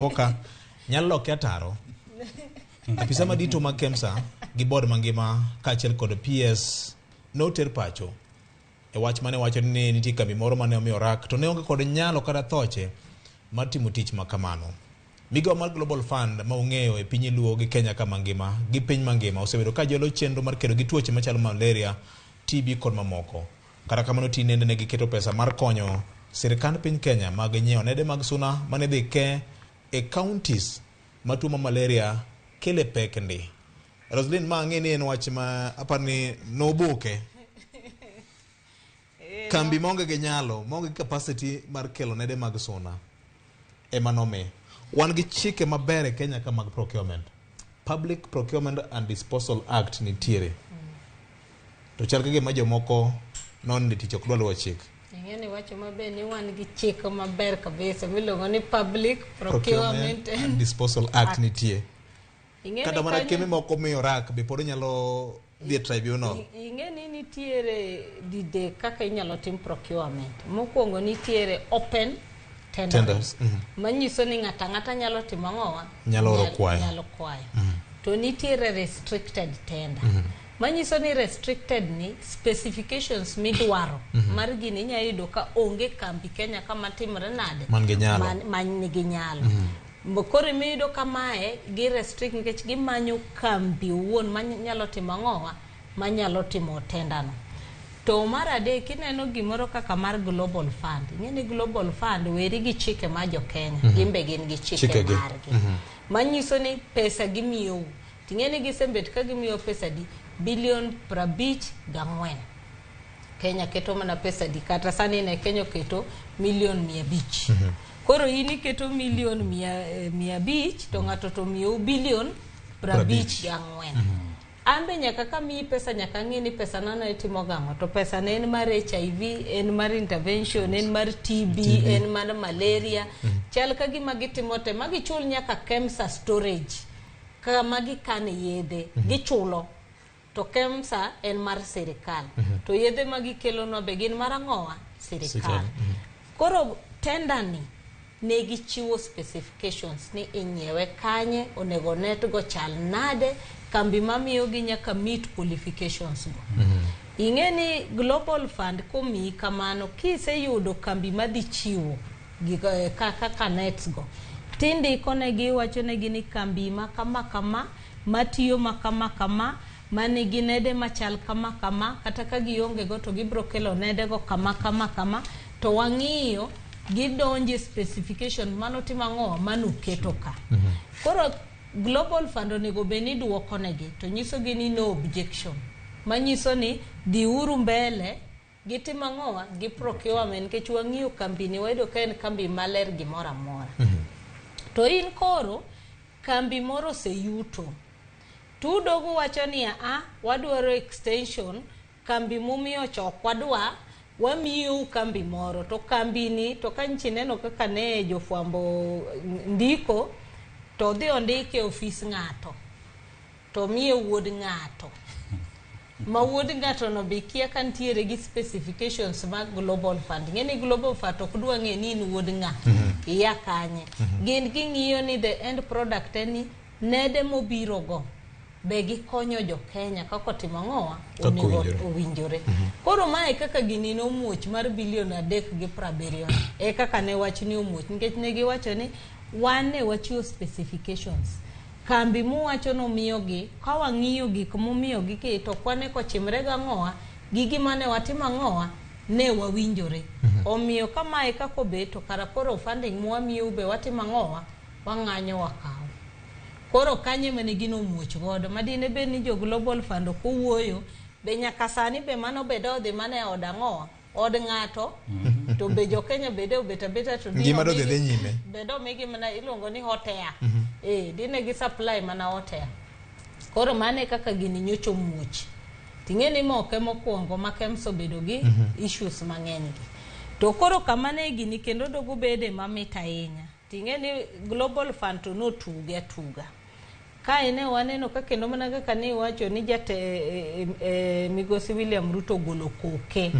Ka nyalo loke ataro. Apisa madito mag KEMSA gi board mangima kaachiel kod PS noter pacho e wach mane wacho ni nitie kambi moro mane omiyo rak to ne onge kod nyalo kata thoche mar timo tich ma kamano. Migawo mar Global Fund ma ung'eyo e piny Luo gi Kenya ka mangima gi piny mangima osebedo ka jolo chenro mar kedo gi tuoche machalo malaria, TB kod mamoko. Kata kamano tinende ne giketo pesa mar konyo sirkand piny Kenya mag nyiewo nede mag suna mane dhi ke e counties ma tuo ma malaria kele pek ndi. Roslyn, ma ang'e ni en wach ma apar ni nobuke. Kambi maonge gi nyalo, maonge gi capacity mar kelo nede mag suna ema nomi. Wan gi chike maber e Kenya ka mag procurement. Public Procurement and Disposal Act nitiere. To chal ka gima jomoko noninde tich ok dwa luwo chik. Ing'e ni wacho maber ni wan gi chik maber kabisa miluongo ni Public Procurement and Disposal Act nitie. Ing'e ni Kata mana kanyo- kembe moko miyo rak be pod nyalo dhi e tribunal. Ing'e ni nitiere didek kaka inyalo tim procurement. Mokwongo nitiere open tendering. Tenders, mhm. Manyiso ni ng'ato ang'ata nyalo timo ang'owa? Nyalo oro kwayo. Nyalo kwayo. To nitiere restricted tender. Manyiso ni restricted ni specifications midwaro mar gini inya yudo ka onge kambi Kenya kama timre nade? Man gi nyalo. Man nigi nyalo. Koro imiyudo ka mae gi restrict nikech gimanyo kambi owuon manyalo timo ang'owa manyalo timo tender no. To mar adek ineno gimoro kaka mar Global Fund. Ing'e ni Global Fund weri gi chike mar jo Kenya. Gin be gin gi chike Chike gi. margi. Manyiso ni pesa gimiyou. Ting'e ni gisebet ka gimiyo pesa di bilion 54. Kenya keto mana pesa di kata sani ne Kenya oketo milion 500. Koro in iketo milion 500 to ng'ato to miyou bilion 54. An be nyaka kamiyi pesa nyaka ang'i ni pesa nano itimo gang'o to pesa ne en mar HIV, en mar intervention, en mar TB, en mar malaria. Chal ka gima gitimo te ma gichul nyaka KEMSA storage kama gikane yedhe gichulo to KEMSA en mar sirikal to yedhe ma gikelonwa be gin mar ang'owa sirikal. Sirikal, Koro tender ni ne gichiwo specifications ni inyiewe kanye, onego net go chal nade, kambi mamiyogi nyaka meet qualifications go. Ing'e ni Global Fund komiyi kamano, kiseyudo kambi madhi chiwo gik, kaka nets go, tindiko negi iwacho negi ni kambi ma kama kama, matiyo ma kama kama, manigi nede machal kama kama, kata ka gionge go to gibro kelo nede go kama kama kama, to wang'iyo gidonje specification mano timo ang'o manuketo ka. Koro Global Fund onego bed ni duoko negi to nyisogi ni no objection. Manyiso ni dhiuru mbele gitim ang'owa gi procurement nikech wang'iyo kambi ni wayudo ka en kambi maler gimoro amora. To in koro kambi moro oseyuto tudogo wacho ni a wadwaro extension kambi mumiyo cha ok wadwa wamiyou kambi moro to kambi ni to ka nchi neno kaka ne jofwambo ndiko to odhi ondike e ofis ng'ato to miye wuod ng'ato ma wuod ng'ato no be kia ka nitiere gi specifications mag Global Fund. Ng'e ni Global Fund ok dwa ng'e ni in wuod ng'a, iya kanye. Gin ging'iyo ni the end product en ni nede mobiro go be gikonyo jo Kenya kaka otimo ang'owa Kaka onego owinjore. owinjore. Koro mae kaka gini nomuoch mar bilion 3 gi 70 e kaka ne wach ni omuoch nikech ne giwacho ni wan ne wachiwo specifications kambi muwacho nomiyogi ka wang'iyo gik mumiyogi ki to kwane kochimre gang'owa gi gima ne watimo ang'owa ne wawinjore. Omiyo ka mae kaka obet to kara koro funding mwamiyou be watimo ang'owa wang'anyo wakawo. Koro kanyo ema ne gino omuoch godo ma dine bed ni jo Global Fund ok owuoyo be nyaka sani be mano bed odhi mana e od ang'owa od ng'ato to be jo Kenya bede obet abeta to dine Ngima dodhi omigi- dhi nyime. bende omigi mana iluongo ni hot air eh dine gi supply mana hot air koro mano e kaka gini nyocha omuoch ting'e ni moke mokwongo ma KEMSA obedo gi issues mang'eny gi to koro kama ne gini kendo dogo bede mamit ahinya ting'e ni Global Fund to notuge atuga kae ne waneno ka kendo mana kaka ne iwacho ni jate migosi William Ruto ogolo koke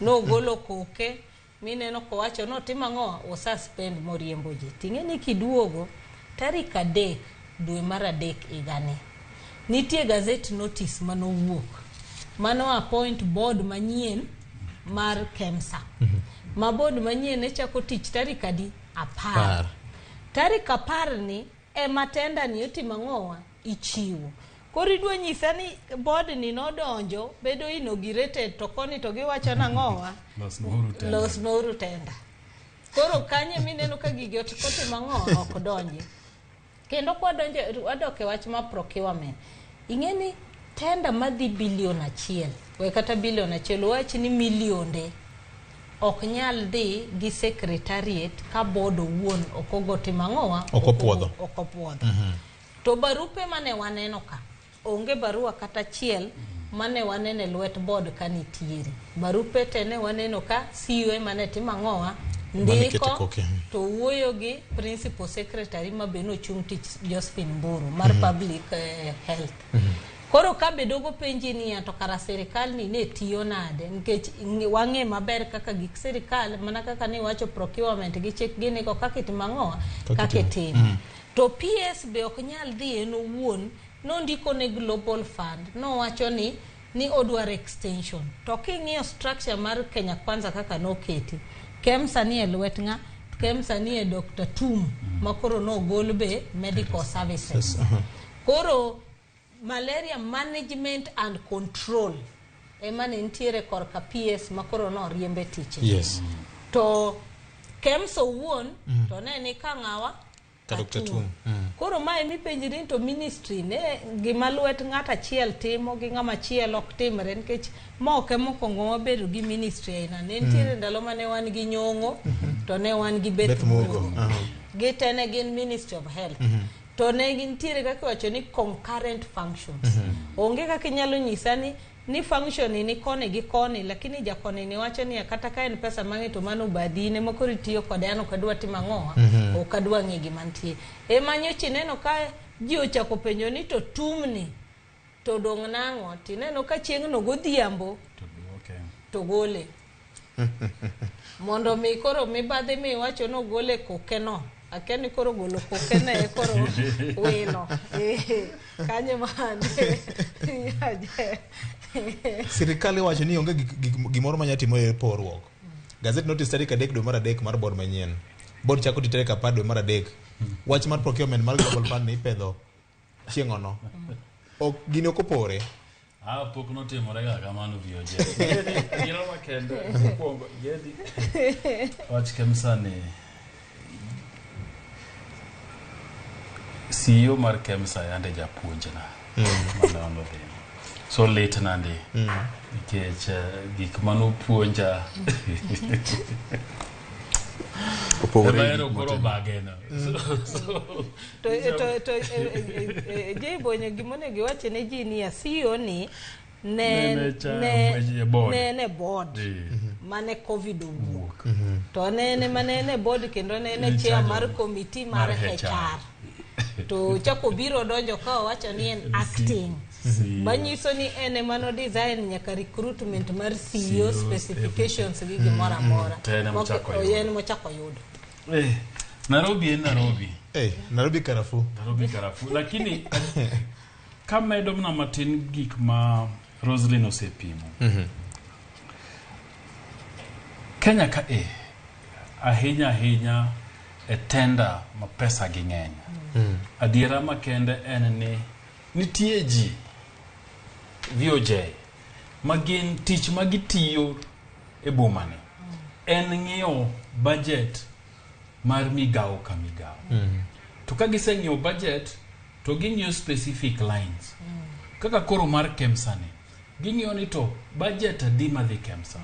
nogolo koke mineno kowacho notimo ang'o osuspend moriembo ji ting'e ni kiduogo Tarik 3 dwe mar 3 higani, nitie gazette notice manowuok mano appoint board manyien mar KEMSA. Ma board manyien ne chako tich tarik adi? 10. Par. Tarik 10 ni ema tender ni otimo ang'owa? Ichiwo. Koro idwa nyisa ni board ni nodonjo bedo inaugurated to koni to giwacho nang'owa? Losneuru tender. Losneuru tender. Koro kanye mineno ka gigi otimo ang'o? Ok donji. Kendo kwadonjo wadok e wach mar procurement. Ing'e ni tender madhi bilion 1, we kata bilion 1, wach ni milionde ok nyal dhi gi secretariat ka board owuon ok ogo timo ang'owa? Ok opuodho. Ok opuodho. To barupe mane waneno ka, onge barua kata achiel mane waneno e lwet board ka nitiere. Barupe te ne waneno ka CEO ema ne timo ang'owa? Mane Ndiko keto koke. to wuoyo gi principal secretary ma be nochung' tich Josephine Mburu mar public health. Koro ka be dogo penji niya to kara sirikal ni ne tiyo nade nikech wang'e maber kaka gik sirikal mana kaka ni wacho procurement gi chik gini go kaka itimo ang'owa kaka itimo. To PS be ok nyal dhi en owuon nondiko ne Global Fund nowacho ni odwaro extension. To king'iyo structure mar Kenya Kwanza kaka noketi, KEMSA ni e lwet ng'a? KEMSA ni e Dr. Tum ma koro nogol be medical services. Koro malaria management and control ema ne nitiere korka PS ma koro noriembe tich. Yes. To KEMSA owuon to ne ni ka ng'awa? Ka Dr. Tum. Koro mae mipenjri ni to ministry ne gima lwet ng'at achiel timo gi ng'ama chielo ok timre nikech ma ok ema okwongo wabedo gi ministry aina. Ne nitiere ndalo mane wan gi Nyong'o to ne wan gi Beth Beth Mugo. Mugo. Gite ne gin Ministry of Health. To ne gintiere kaka iwacho ni concurrent functions. Onge kaka inyalo nyisa ni function ni koni gi koni, lakini jakoni ni wacho ni kata ka en pesa mang'eny to mano badhine ma koro itiyo kode an ok adwa timo ang'owa, ok adwa ng'e gima nitie. Ema nyocha ineno ka ji ochako penjo ni to tumni to dong' nang'o, tineno ka chieng'no godhiambo To duoke. to gole. Mondo mi koro mibadhi miwacho nogole koke no. Akia ni koro golo koke ne koro wilo. Kanyo mane. Sirikal iwacho ni onge gimoro manyalo timore e poruok. Gazette notice tarik 3 dwe mar 3 mar board manyien. Board chako tich tarik 10 dwe mar 3. Wach mar procurement mar Global Fund ni ipedho chieng'ono. Ok gini ok opore. Pok notimore ga kamano VOJ. Giro makende mokwongo gedi. Wach KEMSA ni CEO mar KEMSA yande japuonjna. Mane odhi. So lit nandi. Nikech gik manopuonja. Opogore Ema gi ero gik koro motimo. bageno. To Jay Bonyo gimonego iwach ne ji niya CEO ni ne ne board mane COVID owuok. To ne mane ne board kendo ne chair mar committee mar HR. To chako biro donjo ka owacho ni en acting. Manyiso ni en ema no design nyaka recruitment mar CEO specifications gi gimoro amora. To en ema mochako yudo. Nairobi en Nairobi. Nairobi karafuu. Nairobi karafuu. Lakini kamedo mana matin gik ma Roslyn osepimo. Kenya ka ahinya ahinya e tender ma pesa gi ng'eny. Adiera makende en ni nitie ji VOJ ma gin tich ma gitiyo e boma ni en ng'iyo budget mar migawo ka migawo. To ka giseng'iyo budget to ging'iyo specific lines. Kaka koro mar KEMSA ni ging'iyo ni to budget adi madhi KEMSA.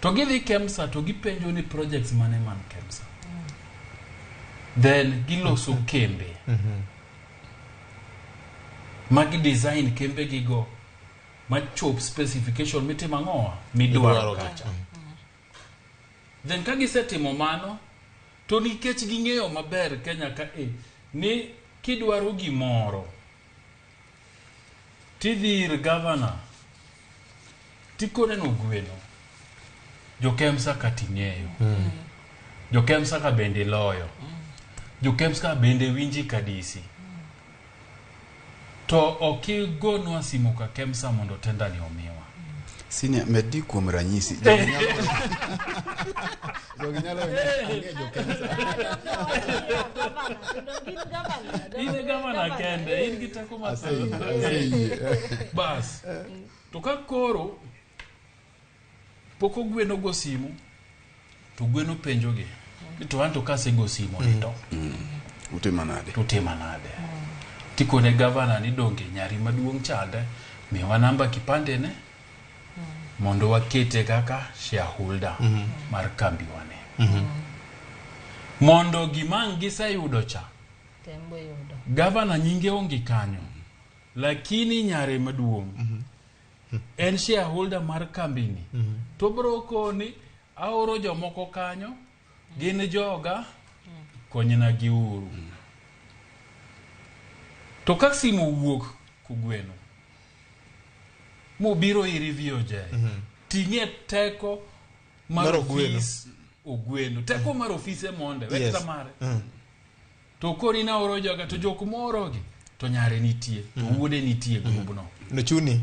To gidhi KEMSA to gipenjo ni projects mane man KEMSA. Then giloso kembe. Magi design kembe gigo machop specification mitimo ang'owa midwaro kacha. Then ka gisetimo mano to nikech ging'eyo maber Kenya ka ni kidwaro gimoro tidhi ir governor tikoneno gweno jo KEMSA ka ting'eyo. Jo KEMSA ka bende iloyo. Jo-KEMSA bende winji ka DC. To ok igonwa simu ka KEMSA mondo tenda ni omiwa. Senior, meddi kuom ranyisi. Jogi nyalo ang'e jo KEMSA. In e gavana kende, in gi teko mathoth. Aseyie. Bas. To ka koro pok ogweno go simu, to gweno penjogi. Ni to an to kasego simu ni to Utimo nade? to tima nade? Tikone gavana ni donge nyari maduong' chande, miwa namba kipande ne mondo wakete kaka shareholder mar kambiwa ni. Mondo gima ang' giseyudo cha, Tembo yudo. gavana nyinge onge kanyo, lakini nyare maduong' en shareholder mar kambini. To bro koni aoro jomoko kanyo, gin joga, konyna giuru. To ka simu owuok kogweno, mobiro iri VOJ, ting'e teko mar Mar Ogweno. ofis Ogweno. Teko mar ofise monde, wek Yes. mare. To koni naoro joga, to jok moorogi, to nyare nitie, to wuode nitie e grubno. Nochuni.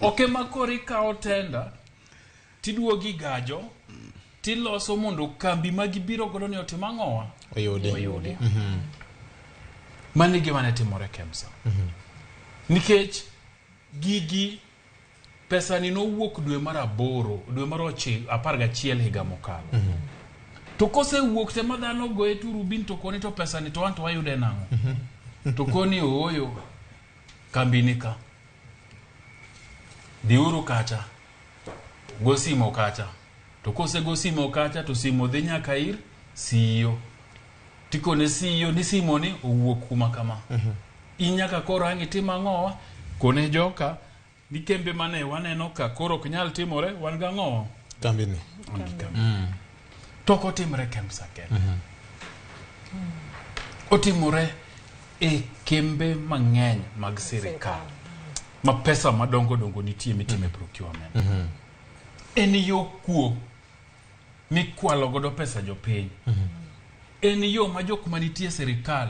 Ok ema koro ikawo tenda, tiduogi gajo, tiloso mondo kambi ma gibiro godo ni otim ang'owa? Oyudi. Oyudi. Mano e gima ne timore KEMSA. Nikech gigi pesa ni nowuok dwe mar aboro, dwe mar 11 higa mokalo. To kosewuok te ma dhano goye turubin to koni to pesa ni to wan to wayude nang'o? To koni ooyo, kambi ni ka. Dhiuru kacha, go simo kacha. To kosego simo kacha to simo dhi nyaka ir CEO. Tikone CEO ni simo ni owuok kuma kama. In nyaka koro ang' itim ang'owa? Kone joka ni kembe mane waneno ka koro ok nyal timore wan gang'owa? Kambini. Wan gi kambi. To ok otimre KEMSA kende. Otimore e kembe mang'eny mag sirikal ma pesa madongo dongo nitie mitime procurement. En yo kuo mikwalo godo pesa jopiny. En yo ma jok manitie e sirikal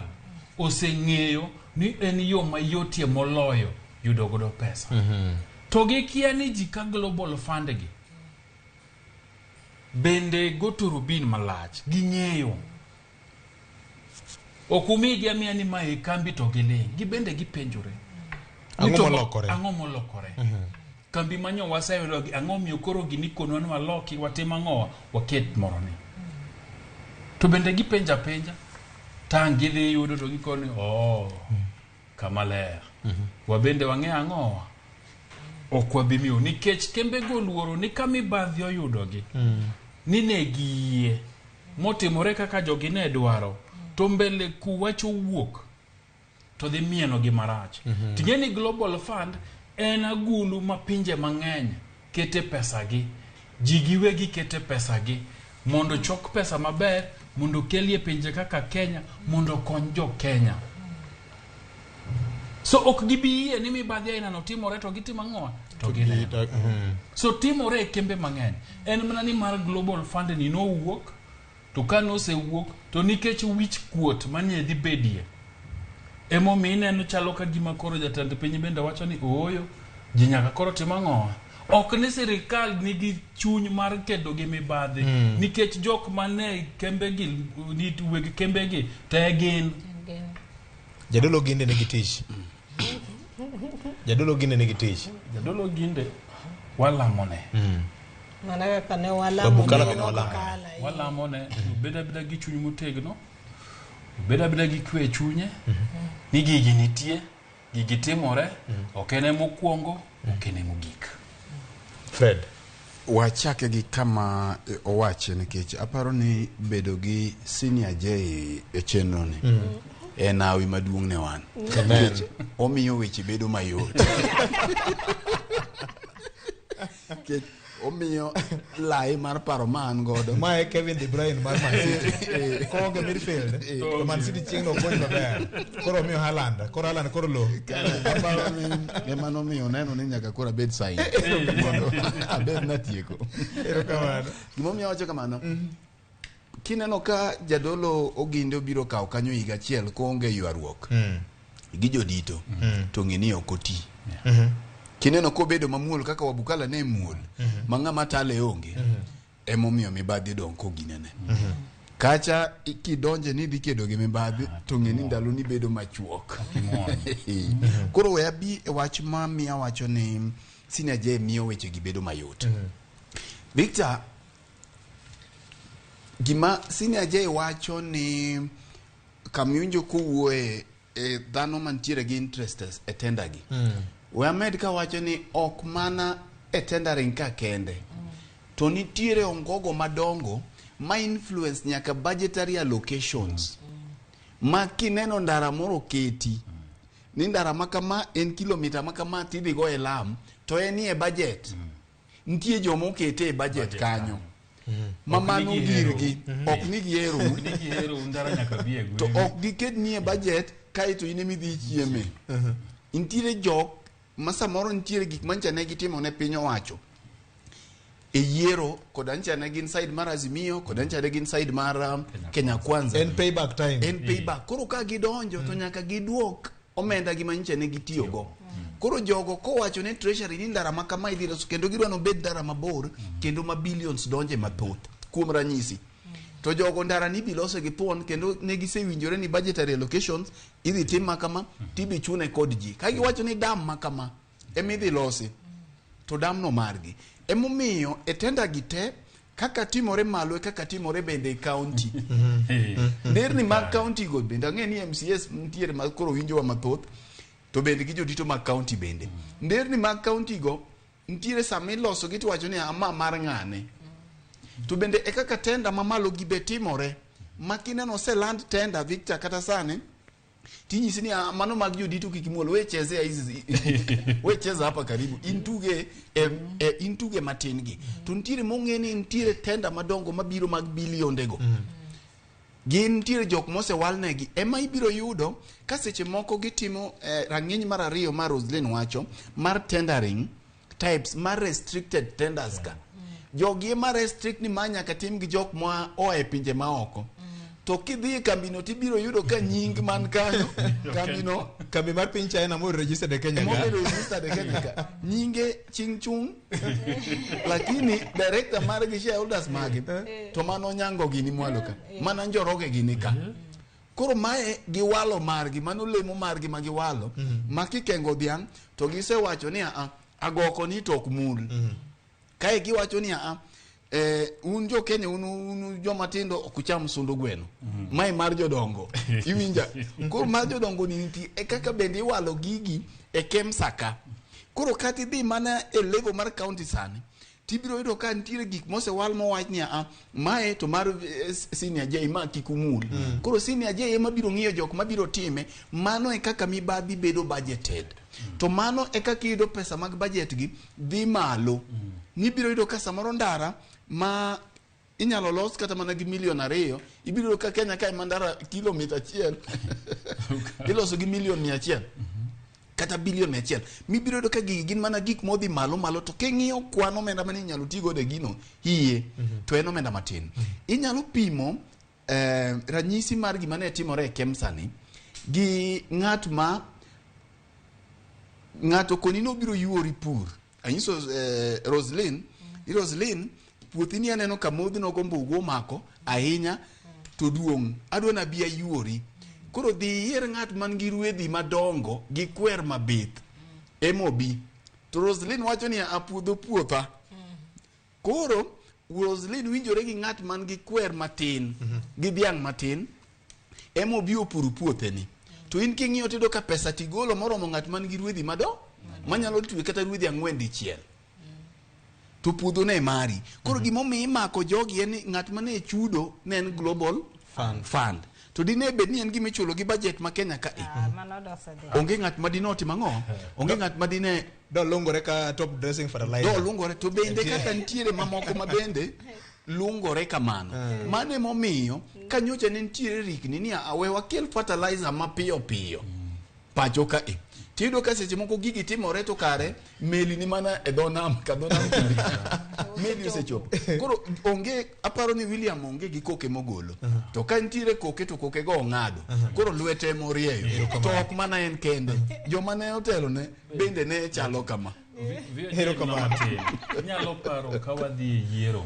oseng'eyo ni en yo mayotie moloyo yudo godo pesa. To gikia ni ji ka Global Fund gi bende go turubin malach ging'eyo. Ok umigi amiya ni mae kambi to giling'. Gibende gipenjore. Ni Ang'o to molokore? Ang'o molokore? Kambi manyo waseyudo gi ang'o miyo koro gini konwa ni waloki watim ang'owa waket moro ni. To bende gipenja penja. Tang' gidhi yudo to gikoni oh kama ler. Wabende wang'e ang'owa. Ok wabi miyo nikech kembego oluoro ni ka mibadhi oyudogi ni ne giyie motimore kaka jogi ne dwaro to mbele ku wach owuok to dhi mienogi marach. Ting'e ni Global Fund en agulu ma pinje mang'eny kete pesagi. Ji giwegi kete pesagi mondo chok pesa maber mondo okelie pinje kaka Kenya mondo okony jo Kenya. So ok gibi yie ni mibadhi aina no timore to gitimo ang'owa? To gineno. So timore e kembe mang'eny. En mana ni mar Global Fund ni nowuok to ka nosewuok to nikech wich kuot mane dhi bedie emomiyo ineno chalo ka gima koro jatend piny bende wacho ni ooyo ji nyaka koro tim ang'owa. Ok ni sirikal nigi chuny mar kedo gi mibadhi nikech jok mane kembegi ni weg kembegi te gin Jadolo Ginde nigi tich. Jadolo Ginde nigi tich. Jadolo Ginde walamone. Mana kaka ne walamo. Wabukala ne bende walamo. Wabukala, eh. Walamone obed abeda gi chuny motegno, obed abeda gi kwe e chunye ni gigi nitie, gigi timore, ok en emokwongo, ok en emogik. Fred. Wachake gi kama owache nikech aparo ni bedo gi Senior J e chenro ni en hawi maduong' ne wan. Nikech omiyo weche bedo mayot. Nikech omiyo lai mar paro ma an godo. Mae Kevin De Bruyne mar Man City. Koonge midfield, to Man City chieng' no ok maber. Koro omiyo Haaland, koro Haaland koro lo. Aparo ni ema nomiyo neno ni nyaka koro abed sain mondo abed natieko. Erokamano. Gimomiyo awacho kamano, Kineno ka jadolo Oginde obiro kawo kanyo higa achiel koonge ywaruok gi jodito, to ng'e ni ok oti. Kineno kobedo mamuol kaka Wabukala ne muol, ma ng'ama tale onge, emomiyo mibadhi odong' koginene. Kacha kidonje ni idhi kedo gi mibadhi, to ng'e ni ndaloni bedo machuok. Koro we abi e wach ma miya wacho ni Senior J miyo weche gi bedo mayot. Victor, gima Senior J wacho ni kamiwinjo kowuoye e dhano mantiere gi interest e tender gi. We amed kawacho ni ok mana e tendering ka kende. To nitiere ongogo madongo ma influence nyaka budgetary allocations. Ma kineno ndara moro keti ni ndara ma kama en kilomita ma kama tidhi go e lam to en e budget. Nitie joma okete e budget kanyo. Ma Ok ni mano gihero. girgi, ok ni gihero. Ok ni gihero ndara nyaka bi e To gweng'u. ok giket ni e budget kaeto in emidhi chieme. Nitiere jok ma samoro nitiere gik mancha ne gitimo ne piny owacho e yiero koda ncha ne gin side mar Azimio koda ncha ne gin side mar Kenya Kwanza. En payback time. En payback. Koro ka gidonjo to nyaka giduok omenda gi manyicha ne gitiyogo. Koro jogo kowacho ne treasury ni ndara ma kama idhi loso kendo gidwa nobed ndara mabor kendo ma billions donje mathoth. Kuom ranyisi, to jogo ndara ni bilose gi thuon kendo ne gisewinjore ni budgetary allocations idhi tim ma kama tibi chune kod ji. Ka giwacho ni dam ma kama emidhi losi to dam no margi. Emomiyo e tender gi te kaka timore malo e kaka timore bende e county. Nderni mag county go bende ang'e ni MCS nitiere ma koro winjowa mathoth to bende gi jodito mag county bende. Nderni mag county go nitiere sama iloso gi tiwacho ni ama mar ng'ane. To bende e kaka tender mamalo gi be timore ma kineno oseland tender Victor kata sani tinyisi ni ah, mano mag jodito kik imuol we chezea hizi we cheza hapa karibu intuge e, intuge matin gi to nitiere mong'e ni nitiere tender madongo mabiro mag bilionde go gin nitiere jok mosewalnegi ema ibiro yudo ka seche moko gitimo rang'iny mar ariyo ma Roslyn wacho mar tendering types mar restricted tenders ka jogi ema restrict ni ma nyaka tim gi jok ma oa e pinje maoko to kidhi e kambino tibiro yudo ka nying man kanyo kambino Kambi mar piny China mo registered e Kenya ka. mobedo registered e Kenya ka nyinge Ching Chung lakini director margi shareholders magi to mano Onyango gini mwalo ka mana Njoroge gini ka koro mae giwalo margi mano lemo margi ma giwalo ma kikengo dhiang' to gisewacho ni a agoko ni to ok mul kae giwacho ni a un jo Kenya un joma tindo ok ucham sundo gweno mae mar jodongo iwinja koro mar jodongo ni nitie e kaka bende iwalo gigi e KEMSA ka koro kata idhi mana e level mar county sani tibiro yudo ka nitiere gik mosewal mowach ni a mae to mar senior J ma kik umul koro senior J ema biro ng'iyo jok mabiro time mano e kaka mibadhi bedo budgeted to mano e kaka iyudo pesa mag budget gi dhi malo nibiro yudo ka samoro ndara ma inyalo los kata mana gi milion 2 ibiro yudo ka Kenya kae ma ndara kilomita 1 iloso gi milion 100 kata bilion 100 mibiro yudo ka gigi gin mana gik modhi malo malo to king'iyo kwan omenda mane inyalo ti godo e gino hiye to en omenda matin inyalo pimo ranyisi mar gima ne timore e KEMSA ni gi ng'at ma ng'ato koni nobiro yuori pur anyiso Roslyn ni Roslyn puothi ni aneno ka modhno go mbugu omako ahinya to duong' adwa nabi ayuori koro dhi iyier ng'at man gi ruedhi madongo gi kwer mabith emobi to Roslyn wacho ni apuodho puotha koro Roslyn winjore gi ng'at man gi kwer matin gi dhiang' matin emobi opur puotheni to in king'iyo tiyudo ka pesa tigolo moromo ng'at man gi ruedhi mado manyalo twe kata ruedhi 4 dichiel to puodho ne mari koro gimomiyo imako jogi en ni ng'at mane chudo ne en global Fund. fund to dine bed ni en gima ichulo gi budget ma Kenya ka e Mano dosedhi. onge ng'at ma dine otim ang'o onge ng'at ma dine Dolungore ka top dressing fertilizer. do lungore to bende kaka nitiere mamoko ma bende lungore kamano mano emomiyo ka nyocha ne nitiere rikni ni awe wakel fertilizer mapiyo piyo pacho ka e Tiyudo ka seche moko gigi timore to kare meli ni mana e dho nam ka dho nam meli osechopo. Koro onge, aparo ni William onge gi koke mogolo. To ka nitiere koke to koke go ong'ado. Koro lwete emorieyo. To ok mana en kende. Joma ne otelone bende ne chalo kama. Erokamano. Inyalo paro ka wadhi e yiero.